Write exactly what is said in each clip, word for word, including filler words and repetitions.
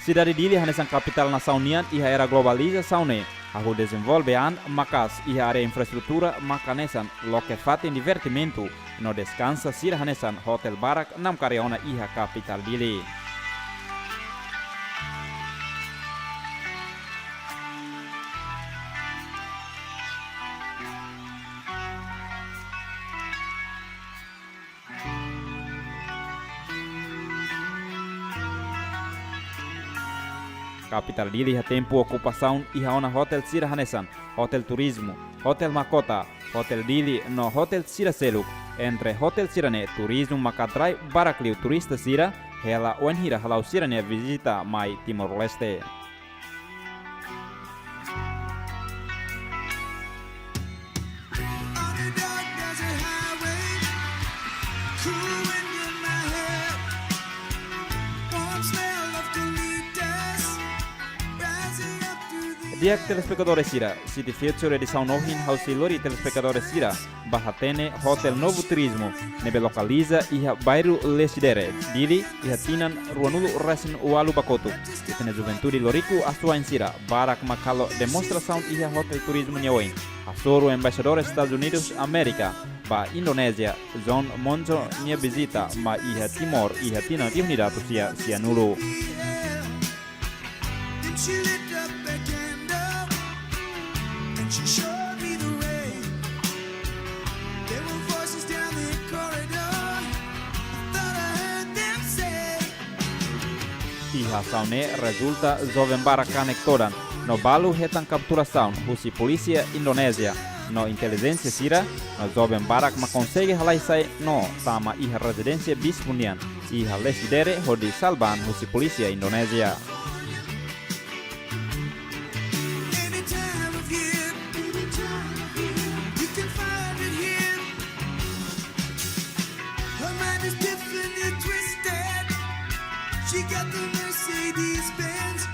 Sidade Dili hanesan kapitál nasaun nian iha era globalizasaun ne'e, hahú dezenvolve an maka'as iha área infraestrutura maka hanesan loke fatin divertimentu no deskansa sira hanesan hotel barak namkari ona iha kapitál Dili. Kapitál Dili iha tempu okupasaun iha ona hotel sira hanesan hotel turizmu, hotel Mahkota, hotel Dili no hotel sira seluk. Entre hotel sira-ne'e turizmu maka atrai barak liu turista sira hela wainhira hala'o sira-nia vizita mai Timor-Leste. Di'ak telespetadór sira, City Future edisaun ohin ha'u sei lori telespetadór sira ba hatene hotel Novo Turismo ne'ebé lokaliza iha bairru Lecidere, Dili, iha tinan ruanulu resin ualu ba kotuk. Ita-nia juventude loriku asuwa'in sira barak mak halo demonstrasaun iha hotel turizmu nia oin, hasoru embaixadór Estadus Unidus Amérika ba Indonézia, John Monjo nia vizita mai iha Timor iha tinan rihun ida atus sia sianulu. Then she lit up a candle and she showed me the way. There were voices down the corridor. I thought I heard them say, Iha asaun ne'e rezulta joven barak kanek todan, no balu hetan kapturasaun husi polísia Indonézia no intelijénsia sira, no joven barak mak konsege halai sai no tama iha rezidénsia bispu nian iha Lecidere hodi salva an husi polísia Indonézia. Any time of year, you can find it here. Her mind is differently twisted. She got the Mercedes Benz.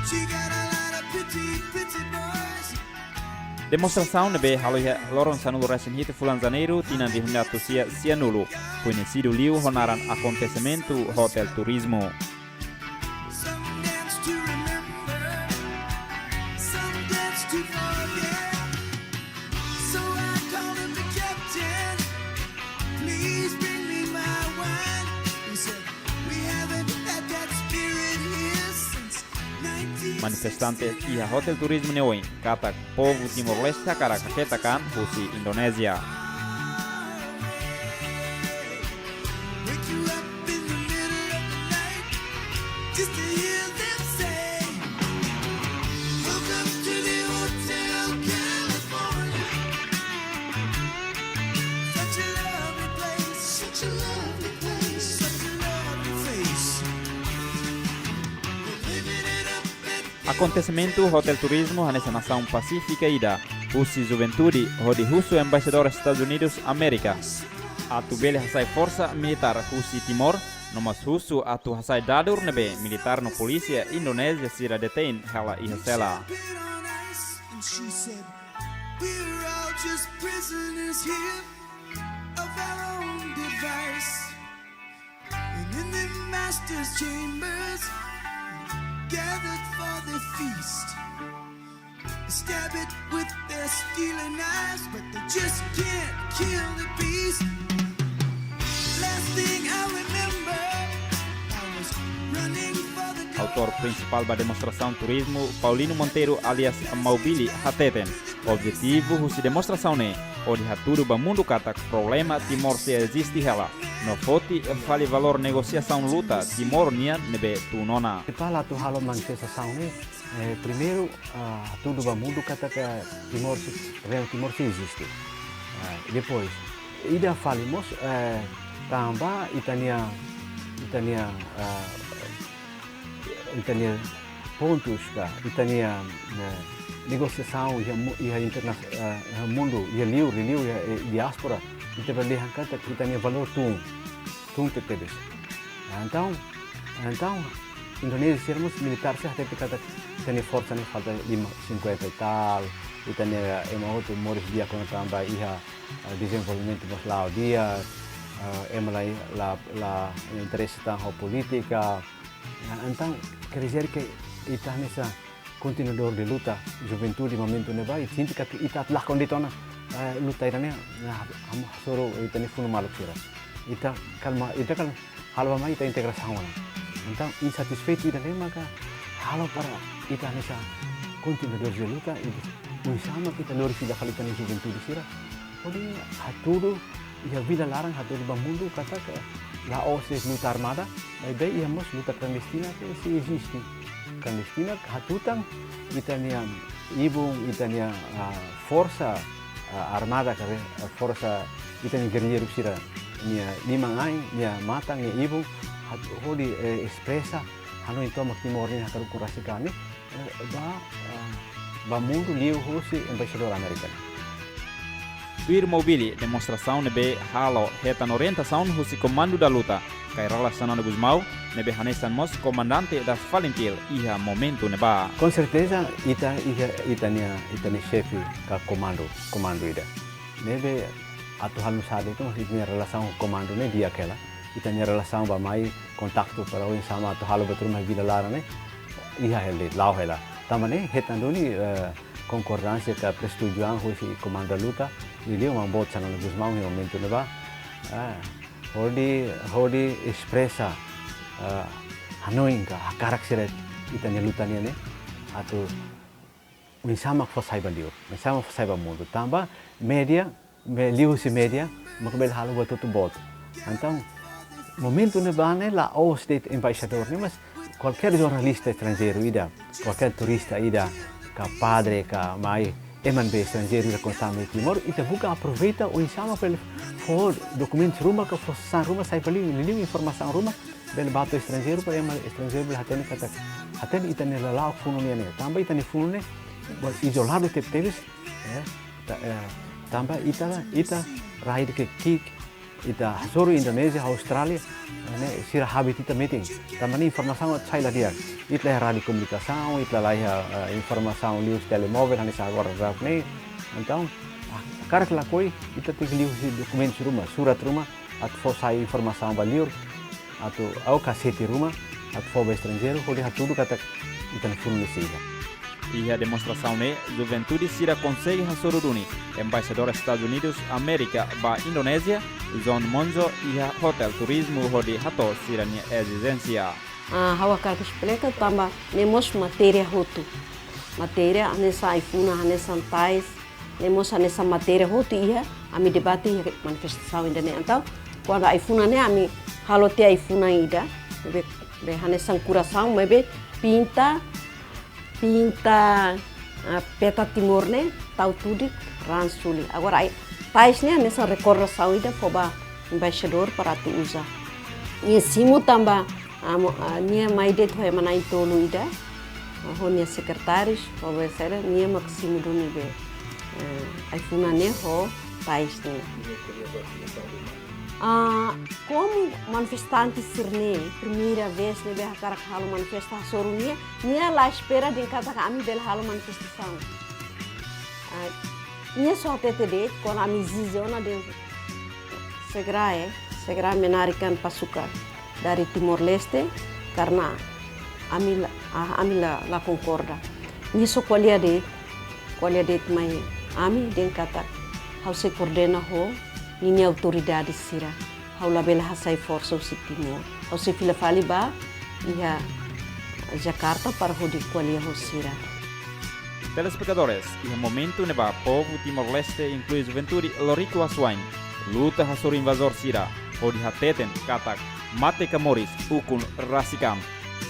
She got a lot of pretty, pretty boys. Demonstrasaun ne'ebé halo iha loron sanulu resin hitu fulan Janeiru tinan rihun ida atus sia sianulu, koñesidu liu ho naran Akontesimentu Hotel Turizmu. Some dance to remember, some dance to forget. So I called up the captain, "Please bring me my wine." He said, "We haven't had that spirit here since nineteen sixty-nine." Manifestante iha Hotel Turizmu nia oin katak povu Timor-Leste hakarak haketak an husi Indonézia. Wake you up in the middle of the night just to hear them say, "Welcome to the Hotel California. Such a lovely place, such a lovely place, such a lovely face." Living it up at Akontesimentu Hotel Turizmu hanesan asaun pasífika ida husi juventude hodi husu embaixadór Estadus Unidus Amérika atu bele hasai forsa militár husi Timor, no mós husu atu hasai dadur ne'ebé militár no polísia Indonézia sira detein hela iha sela. And she said, "We're all just prisoners here of our own device. And in the master's chambers, gathered for the feast. Stab it with their stealing knives, but they just can't kill the beast." Last thing I remember, I was running for the Autór prinsipál ba demonstrasaun turizmu, Paulino Monteiro alias Maubili, hateten objetivu husi demonstrasaun ne'e hodi hatudu ba mundu katak problema Timor sei eziste hela, no foti fali valór negosiasaun luta Timor nian ne'ebé tun ona. Ita atu halo manifestasaun ne'e, eh, primeiru, ah, hatudu ba mundu katak Timor sei, real Timor sei eziste. Ah, depois, ida fali mós, eh, tanba ita-nia, ita-nia, ah, ita-nia pontus ka, ita-nia, eh, negosiasaun iha mu-, iha interna-, eh, iha mundu, iha liur, liur, iha, eh, diáspora, ita bele dehan katak ita-nia valór tun, tun tebetebes. Entaun, entaun, Indonézia sira mós militár sira hatete katak ita-nia forsa ne'e falta lima, cinquenta e tal, ita-nia ema hotu moris di'ak ona tanba iha, eh, dezenvolvimentu mós la'o di'ak, eh, ema la, la, la interese tan ho polítika, Ya, entaun, Quer dizer que ita hanesan kontinuadór de luta, juventude momentu ne'ebá, ita sente katak ita atu lakon de'it ona, eh, luta ida-ne'e, nah, hasoru ita-nia funu maluk sira. Ita kalma, ita kal halo ba mai ita integrasaun ona. Entaun, insatisfeitu ida-ne'e maka halo para ita hanesan kontinuadór de luta, ita oinsá mak ita lori fila fali ita-nia juventude sira hodi hatudu iha vila laran, hatudu ba mundu katak la'ós de'it luta armada, maibé iha mós luta klandestina ke sei eziste. Klandestina hatutan ita-nia ibun, ita-nia, ah, forsa, ah, armada ka, ah, forsa ita-nia gerrilleiru sira-nia liman-ain, nia matan, nia ibun, hatu hodi, eh, espresa hanoin tomak Timor nian hakarak ukun rasik an ne'e, eh, ba, eh, ba mundu liuhusi embaixadór Amérika. Tuir Mobili, demonstrasaun ne'ebé halo hetan orientasaun husi Comando da Luta, Kay Rala Xanana Gusmão, ne'ebé hanesan mós komandante das FALINTIL iha momentu ne'ebá. Com certeza, ita, ita, ita-nia, ita-nia xefe ka komandu, komandu ida. Ne'ebé atu halo nu'usá de'it, mas ita-nia relasaun ho komandu ne'e di'ak hela. Ita-nia relasaun ba mai, kontaktu para oinsá mak atu halo buat ruma iha vila laran ne'e iha hela, la'o hela. Tanba ne'e hetan duni, eh, konkordánsia ka persetujuan husi Comando da Luta, liuliu Maun Boot Xanana Gusmão iha momentu ne'ebá. Eh, hodi, hodi espresa, eh, hanoin ka hakarak sira ita-nia luta nian ne'e atu oinsá mak fó sai ba liur, oinsá mak fó sai ba mundu. Tanba média, me, liuhusi média mak bele halo buat hotu boot. Entaun, momentu ne'ebá ne'e la'ós de'it embaixadór ne'e, mas kualkér jornalista estranjeiru ida, kualkér turista ida, ka padre, ka mai, ema ne'ebé estranjeiru ida kuandu mai Timor, ita buka aproveita oinsá mak bele fó dokumentus ruma ka fó sasán ruma sai ba liur, liuliu informasaun ruma bele ba to'o estranjeiru, para ema estranjeiru bele hatene katak, hatene ita-nia lala'ok funu nian ne'e. Tanba ita-nia funu ne'e buat izoladu tebetebes, eh, ta-, eh, tanba ita la, ita rai de'it ki'ik, ita hasoru Indonézia, Austrália, ne'e sira habit ita metin. Tanba ne'e informasaun atu sai la di'ak. Ita la iha rádiu komunikasaun, ita la iha, eh, informasaun liuhusi telemovel, hanesan agora draft ne'e. Entaun, ah, hakarak lakohi, ita tenke liuhusi dokumentus ruma, surat ruma, atu fó sai informasaun ba liur, atu, ou kasete ruma, atu fó ba estranjeiru, hodi hatudu katak ita-nia funu ne'e sei iha. Iha demonstrasaun ne'e, juventude sira konsege hasoru duni Embaixadór Estadus Unidus Amérika ba Indonézia, John Monzo, iha hotel turizmu hodi hato'o sira-nia ezijénsia. Ah, ha'u hakarak esplika tanba ne'e mós matéria hotu. Matéria hanesan ai-funan, hanesan tais, ne'e mós hanesan matéria hotu iha ami debate iha manifestasaun ida-ne'e. Entaun, kuandu ai-funan ne'e ami halo tiha ai-funan ida, be, be hanesan kurasaun, maibé pinta, pinta, ah, peta Timor ne'e tau tudik raan Suli. Agora ai, tais ne'e hanesan rekordasaun ida fó ba embaixadór para atu uza. Nia simu tanba, ah, mo-, ah, nia mai de'it ho ema na'in-tolu ida, ah, ho nia sekretáriu, ho be sira, nia mak simu duni be, eh, ai-funan ne'e ho tais ne'e. Ah, komu manifestante sira-ne'e, primeira vez ne'ebé hakarak halo manifesta hasoru nia, nia la espera dehan katak ami bele halo manifestasaun. Ah, nia só hatete de'it, kuandu ami ezije ona dehan segera, eh, segera menarikan pasukan dari Timor-Leste, karena ami la, ah, ami la, la konkorda. Nia só ko'alia de'it, ko'alia de'it mai ami dehan katak ha'u sei koordena ho ninia autoridade sira. Ha'u labele hasai forsa husi Timor. Ha'u sei fila fali ba iha Jakarta para hodi ko'alia ho sira. Telespetadores, iha momentu ne'ebá povu Timor-Leste inklui juventude loriku asuwa'in luta hasoru invazór sira hodi hateten katak mate ka moris ukun rasik an,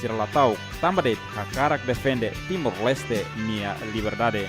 sira la ta'uk tanba de'it hakarak defende Timor-Leste nia liberdade.